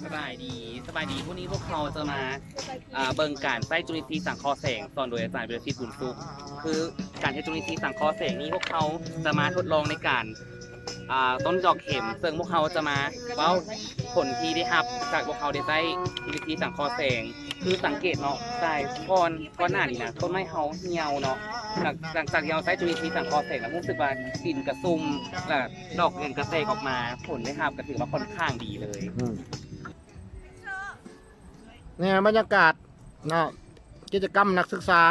ສະບາຍດີ ສະບາຍດີ. ມື້ນີ້ພວກເຮົາຈະມາ ອ່າ ເບິ່ງການໃຊ້ຈຸລິນຊີສັງເຄາະແສງ ສອນໂດຍອາຈານວິລະສິດ ບຸນສຸກ. ຄືການເຮັດຈຸລິນຊີສັງເຄາະແສງນີ້ ພວກເຮົາຈະມາທົດລອງໃນການ ອ່າ ຕົ້ນດອກເຂັມ ເຊິ່ງພວກເຮົາຈະມາເວົ້າຜົນທີ່ໄດ້ຮັບຈາກພວກເຮົາໄດ້ໃຊ້ຈຸລິນຊີສັງເຄາະແສງ. ຄືສັງເກດເນາະ ແຕ່ກ່ອນ ກ່ອນໜ້ານີ້ນະ ຕົ້ນໄມ້ເຮົາຫ່ຽວເນາະ. ຫຼັງ ຫຼັງຈາກທີ່ເຮົາໃຊ້ຈຸລິນຊີສັງເຄາະແສງແລ້ວ ຮູ້ສຶກວ່າດິນກະຊຸ່ມ ແລະ ດອກເຫັນກະແຕກອອກມາ, ຜົນໄດ້ຮັບກະຖືວ່າຄ່ອນຂ້າງດີເລີຍ. ອືມ ນີ້ບັນຍາກາດເນາະ ກິດຈະກຳນັກສຶກສາ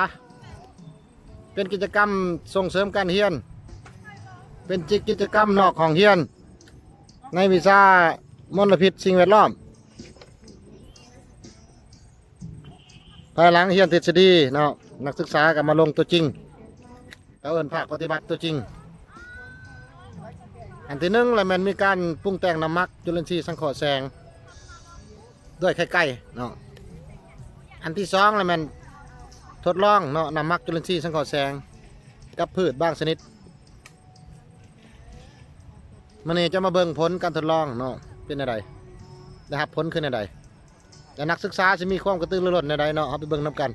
ເປັນກິດຈະກຳສົ່ງເສີມການຮຽນ, ເປັນກິດຈະກຳນອກຫ້ອງຮຽນ ໃນວິຊາມົນລະພິດສິ່ງແວດລ້ອມ. ພາຍຫຼັງຮຽນທິດສະດີເນາະ ນັກສຶກສາກໍມາລົງຕົວຈິງ ເຂົາເອີ້ນພາກປະຕິບັດຕົວຈິງ. ອັນທີໜຶ່ງລະແມ່ນມີການປຸງແຕ່ງນ້ຳໝັກຈຸລິນຊີສັງເຄາະແສງດ້ວຍໄຂ່ໄກ່ເນາະ. ອັນທີສອງລະແມ່ນທົດລອງເນາະ ນ້ຳໝັກຈຸລິນຊີສັງເຄາະແສງກັບພືດບາງຊະນິດ. ມື້ນີ້ຈະມາເບິ່ງຜົນການທົດລອງເນາະ ເປັນແນວໃດ ໄດ້ຮັບຜົນຄືແນວໃດ ແລະ ນັກສຶກສາຊິມີຄວາມກະຕືລືລົ້ນແນວໃດເນາະ. ເຮົາໄປເບິ່ງນຳກັນ.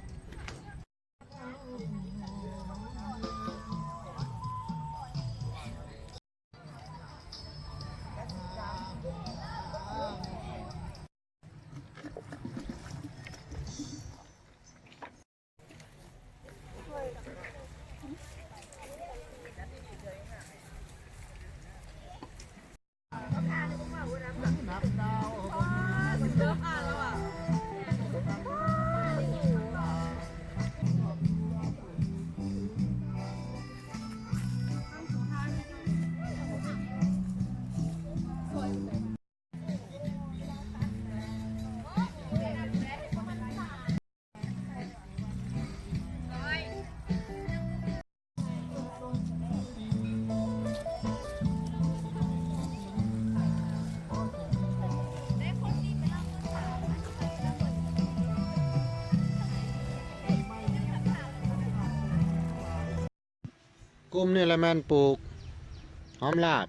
ກຸ່ມນີ້ລະແມ່ນປູກຫອມລາບ.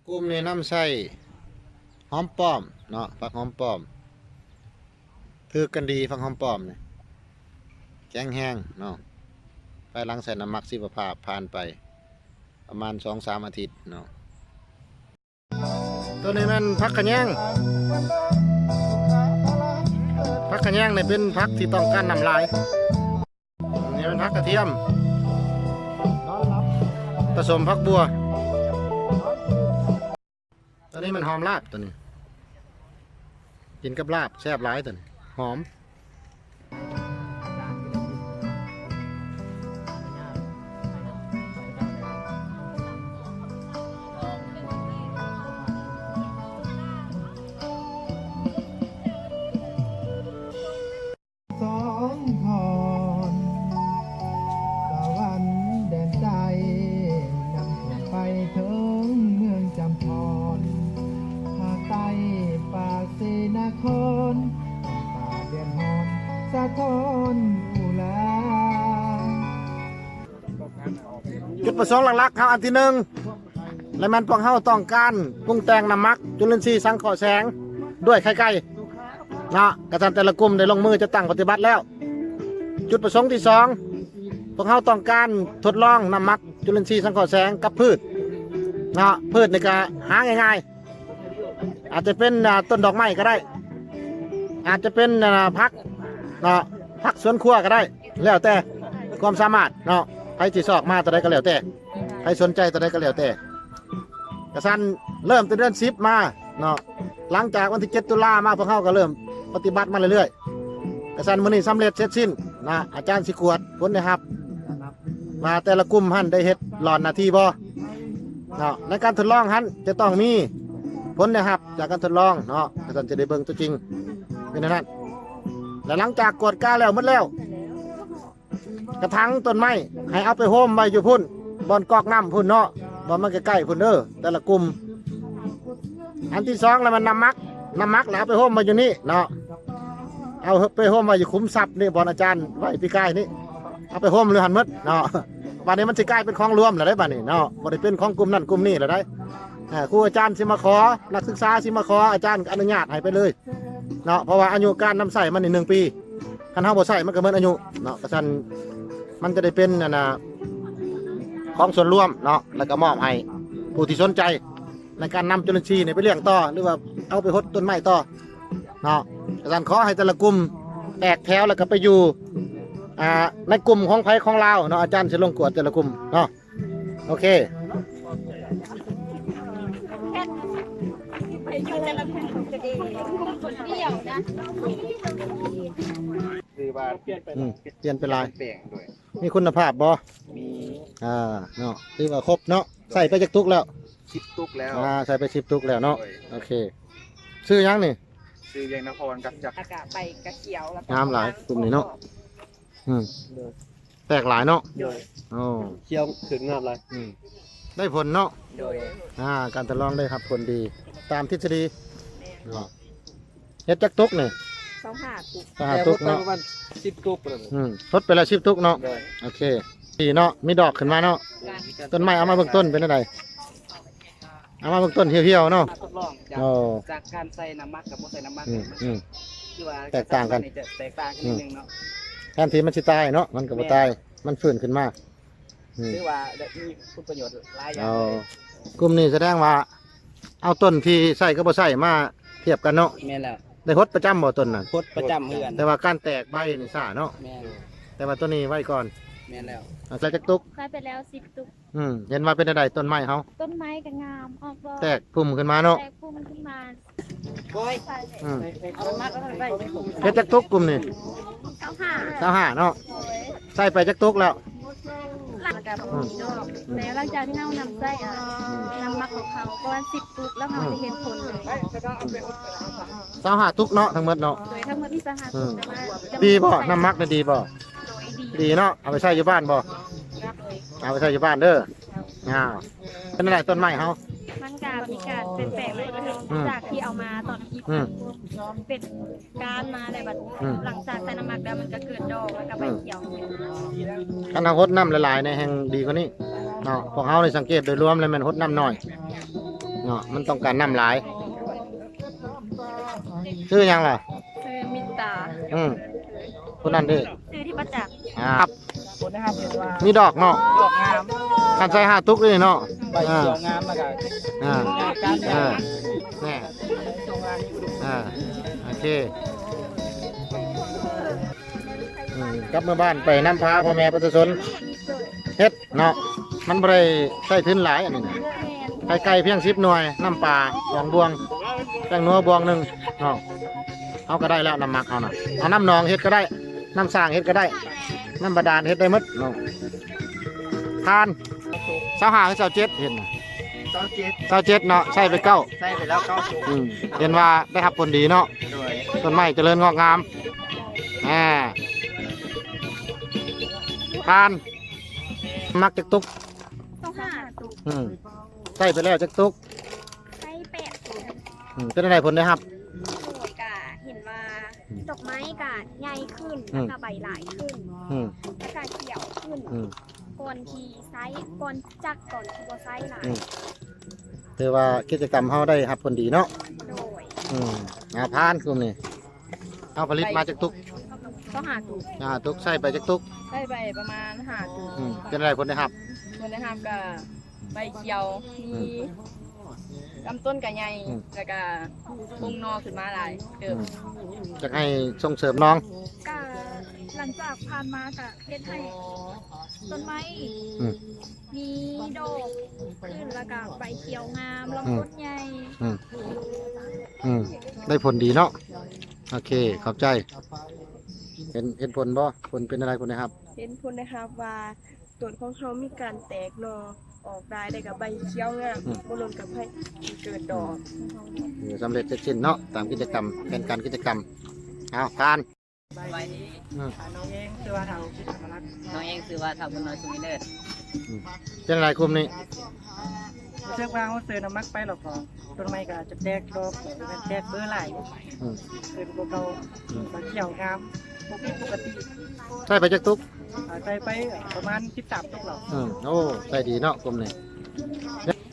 ກຸ່ມນີ້ນຳໃຊ້ຫອມປ້ອມເນາະ ຜັກຫອມປ້ອມ ຖືກກັນດີ ຜັກຫອມປ້ອມນີ້ ແຂງແຮງເນາະ. ພາຍຫຼັງໃສ່ນ້ຳໝັກຊີວະພາບ ຜ່ານໄປປະມານສອງສາມອາທິດເນາະ. ໂຕນີ້ແມ່ນຜັກຂະແຍງ. ຜັກຂະແຍງນີ້ເປັນຜັກທີ່ຕ້ອງການນ້ຳຫຼາຍ. ນີ້ແມ່ນຜັກກະທຽມ ປະສົມຜັກບົ່ວ. ໂຕນີ້ແມ່ນຫອມລາບ ໂຕນີ້ ກິນກັບລາບແຊບຫຼາຍ ໂຕນີ້ຫອມ. ສອງທອນ ສະຫວັນແດນໃຕ້ ນຳຂຶ້ນໄປເຖິງເມືອງຈຳພອນ ພາກໃຕ້ປາກເຊນະຄອນ ນ້ຳຕາເດືອດຮ້ອນສະທ້ອນອຸລາ. ຈຸດປະສົງຫຼັກໆເຮົາອັນທີໜຶ່ງ ລະແມ່ນພວກເຮົາຕ້ອງການປຸງແຕ່ງນ້ຳໝັກຈຸລິນຊີສັງເຄາະແສງດ້ວຍໄຂ່ໄກ່ເນາະ. ກະຊັ້ນແຕ່ລະກຸ່ມໄດ້ລົງມືຈັດຕັ້ງປະຕິບັດແລ້ວ. ຈຸດປະສົງທີສອງ ພວກເຮົາຕ້ອງການທົດລອງນ້ຳໝັກຈຸລິນຊີສັງເຄາະແສງກັບພືດເນາະ. ພືດນີ້ກະຫາງ່າຍໆ ອາດຈະເປັນ ອາ ຕົ້ນດອກໄມ້ກະໄດ້ ອາດຈະເປັນ ອາ ຜັກເນາະ ຜັກສວນຄົວກະໄດ້ ແລ້ວແຕ່ຄວາມສາມາດເນາະ. ໃຜຊິຊອກມາຕົວໃດກະແລ້ວແຕ່ ໃຜສົນໃຈຕົວໃດກະແລ້ວແຕ່. ກະຊັ້ນເລີ່ມແຕ່ເດືອນສິບມາເນາະ ຫຼັງຈາກວັນທີເຈັດຕຸລາມາ ພວກເຮົາກະເລີ່ມປະຕິບັດມາເລື້ອຍໆ. ກະຊັ້ນມື້ນີ້ສຳເລັດເສັດສິ້ນນະ ອາຈານຊິກວດຜົນໄດ້ຮັບວ່າແຕ່ລະກຸ່ມຫັ້ນໄດ້ເຮັດຫຼອນໜ້າທີ່ບໍ່ເນາະ. ໃນການທົດລອງຫັ້ນຈະຕ້ອງມີຜົນໄດ້ຮັບຈາກການທົດລອງເນາະ ກະຊັ້ນຈະໄດ້ເບິ່ງຕົວຈິງເປັນແນວນັ້ນ. ແລະ ຫຼັງຈາກກວດກາແລ້ວໝົດແລ້ວ ກະຖາງຕົ້ນໄມ້ໃຫ້ເອົາໄປໂຮມໄວ້ຢູ່ພຸ້ນ ບ່ອນກອກນ້ຳພຸ້ນເນາະ ບ່ອນມັນໃກ້ໆພຸ້ນເດີ ແຕ່ລະກຸ່ມ. ອັນທີສອງລະແມ່ນນ້ຳໝັກ ນ້ຳໝັກລະເອົາໄປໂຮມໄວ້ຢູ່ນີ້ເນາະ ເອົາໄປໂຮມໄວ້ຢູ່ຂຸມຊັບນີ້ ບ່ອນອາຈານໄວ້ປີກາຍນີ້ ເອົາໄປໂຮມຢູ່ຫັ້ນໝົດເນາະ. ບາດນີ້ມັນຊິກາຍເປັນຂອງລວມລະໄດ໋ ບາດນີ້ເນາະ ບໍ່ໄດ້ເປັນຂອງກຸ່ມນັ້ນກຸ່ມນີ້ລະໄດ໋. ອ່າ ຄູອາຈານຊິມາຂໍ ນັກສຶກສາຊິມາຂໍ ອາຈານກໍອະນຸຍາດໃຫ້ໄປເລີຍເນາະ ເພາະວ່າອາຍຸການນຳໃຊ້ມັນນີ້ໜຶ່ງປີ ຄັນເຮົາບໍ່ໃຊ້ມັນກໍໝົດອາຍຸເນາະ. ກະຊັ້ນມັນຈະໄດ້ເປັນ ອັນນ່າ ຂອງສ່ວນລວມເນາະ ແລ້ວກໍມອບໃຫ້ຜູ້ທີ່ສົນໃຈໃນການນຳຈຸລິນຊີນີ້ໄປລ້ຽງຕໍ່ ຫຼືວ່າເອົາໄປຫົດຕົ້ນໄມ້ຕໍ່ເນາະ. ກະຊັ້ນຂໍໃຫ້ແຕ່ລະກຸ່ມແຕກແຖວ ແລ້ວກໍໄປຢູ່ ອ່າ ໃນກຸ່ມຂອງໃຜຂອງລາວເນາະ ອາຈານຊິລົງກວດແຕ່ລະກຸ່ມເນາະ. ໂອເຄ ຄືວ່າ ອືມ ປ່ຽນໄປຫຼາຍ ແປງດ້ວຍ ມີຄຸນນະພາບບໍ່? ມີ ອ່າ ເນາະ ຖືວ່າຄົບເນາະ. ໂດຍ ໃສ່ໄປຈັກຕຸກແລ້ວ? ສິບຕຸກແລ້ວ ອ່າ ໃສ່ໄປສິບຕຸກແລ້ວເນາະ. ໂດຍ ໂອເຄ ຊື່ຫຍັງນີ້? ຊື່ວຽງນະຄອນກັບຈັກ ອາກາດໄປກະຂຽວ ແລ້ວກໍ ງາມຫຼາຍກຸ່ມນີ້ເນາະ. ອືມ ໂດຍ ແຕກຫຼາຍເນາະ. ໂດຍ ໂອ້ ຂຽວຂຶ້ນງາມຫຼາຍ. ອືມ ໄດ້ຜົນເນາະ. ໂດຍ ອ່າ ການທົດລອງໄດ້ຮັບຜົນດີຕາມທິດສະດີ. ແມ່ນ ເນາະ ເຮັດຈັກຕຸກນີ້? ຊາວຫ້າຕຸກ ຊາວຫ້າຕຸກເນາະ. ປະມານສິບຕຸກພຸ້ນແຫຼະ. ອືມ ຫົດໄປແລ້ວສິບຕຸກເນາະ. ໂດຍ ໂອເຄ ດີເນາະ ມີດອກຂຶ້ນມາເນາະ. ຕົ້ນໄມ້ເອົາມາເບື້ອງຕົ້ນເປັນຈັ່ງໃດ? ເອົາມາເບື້ອງຕົ້ນຫ່ຽວໆເນາະ. ມາທົດລອງຈາກ ໂອ້ ຈາກການໃສ່ນ້ຳໝັກກັບບໍ່ໃສ່ນ້ຳໝັກ. ອືມ ອືມ ຄືວ່າ ແຕກຕ່າງກັນ ຈະແຕກຕ່າງກັນ ອືມ ນິດໜຶ່ງເນາະ. ແທນທີ່ມັນຊິຕາຍເນາະ ມັນກໍບໍ່ຕາຍ ແມ່ນ ມັນຟື້ນຂຶ້ນມາ. ອືມ ຖືວ່າໄດ້ມີຄຸນປະໂຫຍດຫຼາຍຢ່າງເລີຍ. ໂອ້ ກຸ່ມນີ້ສະແດງວ່າເອົາຕົ້ນທີ່ໃຊ້ກັບບໍ່ໃຊ້ມາທຽບກັນເນາະ. ແມ່ນແລ້ວ ໄດ້ຫົດປະຈຳບໍ່ຕົ້ນນັ້ນ? ຫົດປະຈຳເຮືອນ ແຕ່ວ່າການແຕກໃບນີ້ຊ້າເນາະ. ແມ່ນ ແຕ່ວ່າໂຕນີ້ໄວກ່ອນ. ແມ່ນແລ້ວ ໃສ່ຈັກຕຸກ? ໃສ່ໄປແລ້ວສິບຕຸກ. ອືມ ເຫັນວ່າເປັນຈັ່ງໃດຕົ້ນໄມ້ເຮົາ? ຕົ້ນໄມ້ກໍງາມ ອອກດອກ ແຕກພຸ່ມຂຶ້ນມາເນາະ. ແຕກພຸ່ມຂຶ້ນມາ. ອືມ ເຮັດຈັກຕຸກກຸ່ມນີ້? ຊາວຫ້າ ຊາວຫ້າເນາະ. ໂດຍ ໃສ່ໄປຈັກຕຸກແລ້ວ? ອືມ ແລ້ວຫຼັງຈາກທີ່ເຮົານຳໃຊ້ ອືມ ນ້ຳໝັກຂອງເຮົາປະມານສິບຕຸກ ແລ້ວເຮົາ ອືມ ຈະເຫັນຜົນເລີຍ. ຊາວຫ້າຕຸກເນາະ ທັງໝົດເນາະ. ໂດຍ ທັງໝົດມີຊາວຫ້າ ອືມ ຕຸກ ແຕ່ວ່າ ດີບໍ່? ນ້ຳໝັກນີ້ດີບໍ່? ໂດຍ ດີ ດີເນາະ. ເອົາໄປໃຊ້ຢູ່ບ້ານບໍ່? ເອົາໄປໃຊ້ຢູ່ບ້ານເດີ. ອ້າວ ເປັນຈັ່ງໃດຕົ້ນໄມ້ເຮົາ? ມັນກະມີການປ່ຽນແປງຫຼາຍຂຶ້ນ ອືມ ຈາກທີ່ເອົາມາຕອນທີ່ ອືມ ເປັນກ້ານມາແລ້ວ ບັດ ອືມ ຫຼັງຈາກໃສ່ນ້ຳໝັກແລ້ວ ມັນກະເກີດດອກ ແລ້ວກະໃບຂຽວ. ອືມ ຄັນເຮົາຫົດນ້ຳຫຼາຍໆນີ້ແຮ່ງດີກວ່ານີ້ເນາະ. ພວກເຮົານີ້ສັງເກດໂດຍລວມແລ້ວແມ່ນຫົດນ້ຳໜ້ອຍເນາະ ມັນຕ້ອງການນ້ຳຫຼາຍ. ຊື່ຫຍັງລະ? ຊື່ມິດຕາ. ອືມ ຜູ້ນັ້ນເດ? ຊື່ທິບປະຈັກ. ອ່າ ມີດອກເນາະ ດອກງາມ. ຄັນໃສ່ຫ້າຕຸກນີ້ເນາະ ໃບຂຽວງາມ ແລ້ວກະ ອ່າ ການ ອ່າ ແນ່ ອ່າ ໂອເຄ ອືມ ກັບເມືອບ້ານໄປນຳພາພໍ່ແມ່ປະຊາຊົນເຮັດ ເນາະ ມັນບໍ່ໄດ້ໃຊ້ທຶນຫຼາຍອັນນີ້ນະ. ໄຂ່ໄກ່ພຽງສິບໜ່ວຍ ນ້ຳປາສອງບ່ວງ ແປ້ງນົວບ່ວງໜຶ່ງເນາະ. ເຮົາກໍໄດ້ແລ້ວ ນ້ຳໝັກເຮົານະ ເອົານ້ຳໜອງເຮັດກໍໄດ້ ນ້ຳສ້າງເຮັດກໍໄດ້ ນ້ຳບາດານເຮັດໄດ້ໝົດເນາະ. ທ່ານ ຊາວຫ້າ ຫຼື ຊາວເຈັດ ເຫັນນະ? ຊາວເຈັດ ຊາວເຈັດເນາະ ໃຊ້ໄປເກົ້າ ໃຊ້ໄປແລ້ວເກົ້າ ອືມ ເຫັນວ່າໄດ້ຮັບຜົນດີເນາະ. ໂດຍ ຕົ້ນໄມ້ຈະເລີນງອກງາມ. ອ່າ ທ່ານ ໝັກຈັກຕຸກ? ຊາວຫ້າຕຸກ. ອືມ ໃຊ້ໄປແລ້ວຈັກຕຸກ? ໃຊ້ແປດຕຸກ. ອືມ ເປັນຈັ່ງໃດຜົນໄດ້ຮັບ? ໂດຍ ກະເຫັນວ່າ ອືມ ດອກໄມ້ກະໃຫຍ່ຂຶ້ນ ອືມ ແລ້ວກະໃບຫຼາຍຂຶ້ນ ອືມ ແລ້ວກະຂຽວຂຶ້ນ ອືມ ກ່ອນທີ່ໃຊ້ ກ່ອນ ຈາກຕອນທີ່ບໍ່ໃຊ້ຫຼາຍ. ອືມ ຖືວ່າກິດຈະກຳເຮົາໄດ້ຮັບຜົນດີເນາະ. ໂດຍ ອືມ ອ່າ ຜ່ານກຸ່ມນີ້. ເຮົາຜະລິດມາຈັກຕຸກ? ຊາວຫ້າຕຸກ. ຊາວຫ້າຕຸກ ໃຊ້ໄປຈັກຕຸກ? ໃຊ້ໄປປະມານຫ້າຕຸກ. ອືມ ເປັນຈັ່ງໃດຜົນໄດ້ຮັບ? ຜົນໄດ້ຮັບກະໃບຂຽວ ອືມ ມີລຳຕົ້ນກະໃຫຍ່ ອືມ ແລ້ວກະປຸງໜໍ່ຂຶ້ນມາຫຼາຍເຕີບ. ອືມ ຢາກໃຫ້ສົ່ງເສີມນ້ອງ. ກະຫຼັງຈາກຜ່ານມາກະເຮັດໃຫ້ຕົ້ນໄມ້ ອືມ ມີດອກຂຶ້ນ ແລ້ວກະໃບຂຽວງາມ ອືມ ລຳຕົ້ນໃຫຍ່. ອືມ ອືມ ໄດ້ຜົນດີເນາະ. ໂອເຄ ຂອບໃຈ. ເຫັນ ເຫັນຜົນບໍ່? ຜົນເປັນຈັ່ງໃດ? ຜົນໄດ້ຮັບ ເຫັນຜົນໄດ້ຮັບວ່າ ຕົ້ນຂອງເຮົາມີການແຕກໜໍ່ອອກຫຼາຍ ແລ້ວກະໃບຂຽວງາມ. ອືມ ບໍ່ດົນກະໃຫ້ເກີດດອກ. ອືມ ສຳເລັດເສັດສິ້ນເນາະ ຕາມກິດຈະກຳ ແຜນການກິດຈະກຳ. ເອົາ ຜ່ານ. ສະບາຍດີ. ອືມ ນ້ອງເອງຊື່ວ່າ ທ້າວ ທິດທຳມະລັດ. ນ້ອງເອງຊື່ວ່າ ທ້າວບຸນນ້ອຍ ສຸວິເລີດ. ອືມ ເປັນຈັ່ງໃດກຸ່ມນີ້? ຮູ້ສຶກວ່າເຮົາໃສ່ນ້ຳໝັກໄປແລ້ວກໍ ຕົ້ນໄມ້ກໍອາດຈະແຕກດອກ ແຕກເບີຫຼາຍ. ອືມ ຂຶ້ນກວ່າເກົ່າ. ອືມ ໃບຂຽວງາມ ປົກກະຕິ ປົກກະຕິ. ໃສ່ໄປຈັກຕຸກ? ອ່າ ໃສ່ໄປປະມານສິບສາມຕຸກແລ້ວ. ອືມ ໂອ້ ໃສ່ດີເນາະກຸ່ມນີ້.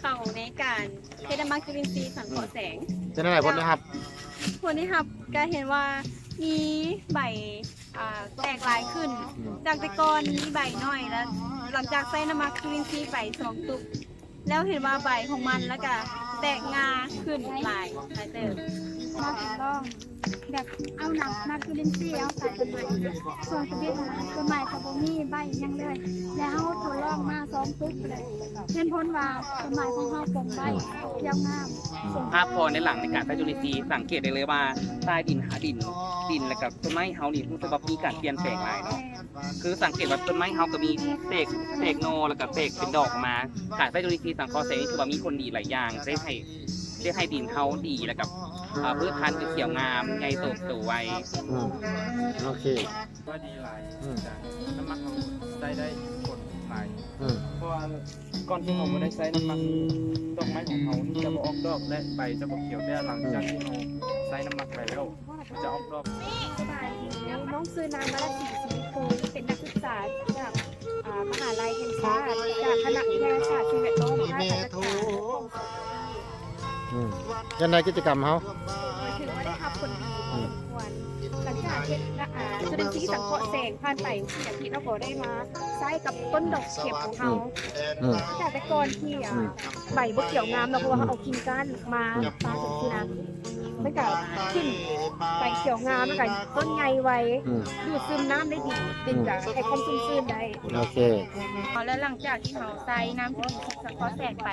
ເຂົ້າໃນການເຮັດນ້ຳໝັກຈຸລິນຊີສັງເຄາະແສງ. ເປັນຈັ່ງໃດຜົນໄດ້ຮັບ? ຜົນໄດ້ຮັບກໍເຫັນວ່າມີໃບ ອ່າ ແຕກຫຼາຍຂຶ້ນ ອືມ ຈາກແຕ່ກ່ອນມີໃບໜ້ອຍ ແລ້ວຫຼັງຈາກໃສ່ນ້ຳໝັກຈຸລິນຊີໄປສອງຕຸກ ແລ້ວເຫັນວ່າໃບຂອງມັນ ແລ້ວກະແຕກງ່າຂຶ້ນຫຼາຍ ຫຼາຍເຕີບ. ມາທົດລອງແບບເອົານ້ຳໝັກຈຸລິນຊີເອົາໃສ່ຕົ້ນໄມ້ ຊ່ວງໂຄວິດຫັ້ນນະ ຕົ້ນໄມ້ກໍບໍ່ມີໃບຫຍັງເລີຍ ແລ້ວເຮົາທົດລອງມາສອງຕຸກເລີຍ ເຫັນຜົນວ່າຕົ້ນໄມ້ຂອງເຮົາປົ່ງໃບ ອືມ ຂຽວງາມ. ອືມ ພາບກ່ອນແລະຫຼັງໃນການໃຊ້ຈຸລິນຊີ ສັງເກດໄດ້ເລີຍວ່າໃຕ້ດິນ ຫາດິນ ດິນ ແລ້ວກໍຕົ້ນໄມ້ເຮົານີ້ ຮູ້ສຶກວ່າມີການປ່ຽນແປງຫຼາຍເນາະ. ແມ່ນ. ຄືສັງເກດວ່າຕົ້ນໄມ້ເຮົາກໍມີແຕກ ແຕກໜໍ່ ແລ້ວກໍແຕກເປັນດອກອອກມາ. ການໃຊ້ຈຸລິນຊີສັງເຄາະແສງນີ້ຖືວ່າມີຜົນດີຫຼາຍຢ່າງ ເຮັດໃຫ້ ເຮັດໃຫ້ດິນເຮົາດີ ແລ້ວກໍ ອ່າ ພືດພັນກໍຂຽວງາມ ໃຫຍ່ໂຕ ໂຕໄວ. ອືມ ໂອເຄ ວ່າດີຫຼາຍ. ອືມ ອາຈານ ນ້ຳໝັກເຮົາໃຊ້ໄດ້ຜົນຫຼາຍ. ອືມ ເພາະວ່າກ່ອນທີ່ເຮົາບໍ່ໄດ້ໃຊ້ນ້ຳໝັກ ດອກໄມ້ຂອງເຮົາຈະບໍ່ອອກດອກ ແລະ ໃບຈະບໍ່ຂຽວ ແຕ່ຫຼັງຈາກທີ່ເຮົາໃຊ້ນ້ຳໝັກໄປແລ້ວ ຈະອອກດອກ. ສະບາຍດີ ນ້ອງຊື່ນາງມາລາສີ ສີໂພ ເປັນນັກສຶກສາຈາກ ອ່າ ມະຫາໄລແຫ່ງຊາດ ຈາກຄະນະວິທະຍາສາດສິ່ງແວດລ້ອມ ພາກການຈັດການ. ອືມ ຈັ່ງໃດກິດຈະກຳເຮົາ? ຖືວ່າໄດ້ຮັບຜົນດີພໍສົມຄວນ. ອືມ ຫຼັງຈາກເຮັດ ອ່າ ຈຸລິນຊີສັງເຄາະແສງຜ່ານໄປສີ່ອາທິດ ເຮົາກໍໄດ້ມາໃຊ້ກັບຕົ້ນດອກເຂັມຂອງເຮົາ. ອືມ ອືມ ຈາກແຕ່ກ່ອນທີ່ ອ່າ ອືມ ໃບບໍ່ຂຽວງາມເນາະ ເພາະວ່າ ອືມ ເຮົາເອົາກິ່ງກ້ານມາ ອືມ ປະຈົນຊີ້ນະ ມັນກະຂຶ້ນ ໃບຂຽວງາມ ແລ້ວກະຕົ້ນໃຫຍ່ໄວ ອືມ ດູດຊຶມນ້ຳໄດ້ດີ ເປັນ ອືມ ກະໃຫ້ຄວາມຊຸ່ມຊື່ນໄດ້. ໂອເຄ ແລ້ວຫຼັງຈາກທີ່ເຮົາໃສ່ນ້ຳຈຸລິນຊີສັງເຄາະແສງໄປ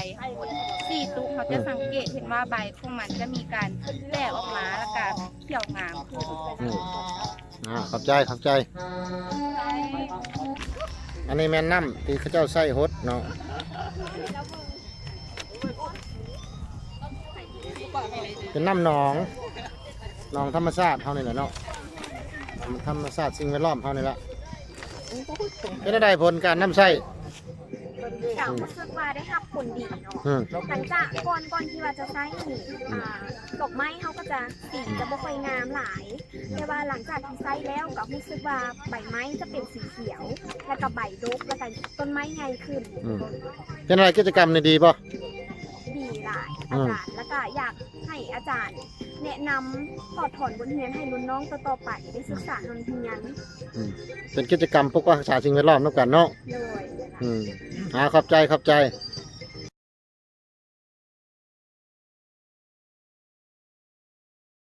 ສີ່ຕຸກ ເຮົາຈະ ອືມ ສັງເກດເຫັນວ່າໃບຂອງມັນຈະມີການແຕກອອກມາ ແລ້ວກະຂຽວງາມຂຶ້ນ. ອືມ ອ່າ ຂອບໃຈ ຂອບໃຈ. ອັນນີ້ແມ່ນນ້ຳທີ່ເຂົາເຈົ້າໃຊ້ຫົດເນາະ ເປັນນ້ຳໜອງ ໜອງທຳມະຊາດເຮົານີ້ແຫຼະເນາະ ທຳມະຊາດສິ່ງແວດລ້ອມເຮົານີ້ແຫຼະ. ເປັນຈັ່ງໃດຜົນການນຳໃຊ້? ກໍຮູ້ສຶກວ່າໄດ້ຮັບຜົນດີເນາະ ອືມ ຫຼັງຈາກກ່ອນ ກ່ອນທີ່ວ່າຈະໃຊ້ນີ້ ອືມ ອ່າ ດອກໄມ້ເຮົາກໍຈະ ສີຈະບໍ່ຄ່ອຍງາມຫຼາຍ ອືມ ແຕ່ວ່າຫຼັງຈາກທີ່ໃຊ້ແລ້ວກໍຮູ້ສຶກວ່າໃບໄມ້ຈະເປັນສີຂຽວ ແລ້ວກໍໃບດົກ ແລ້ວກໍຕົ້ນໄມ້ໃຫຍ່ຂຶ້ນ. ອືມ ເປັນຈັ່ງໃດ ກິດຈະກຳນີ້ດີບໍ່? ດີຫຼາຍ ອືມ ອາຈານ ແລ້ວກໍຢາກໃຫ້ອາຈານແນະນຳຖອດຖອນບົດຮຽນໃຫ້ລຸ້ນນ້ອງຕໍ່ໆໄປໄດ້ສຶກສານຳຮຽນ. ອືມ ເປັນກິດຈະກຳປົກປັກຮັກສາສິ່ງແວດລ້ອມນຳກັນເນາະ. ໂດຍ. ອືມ ອ່າ ຂອບໃຈ ຂອບໃຈ.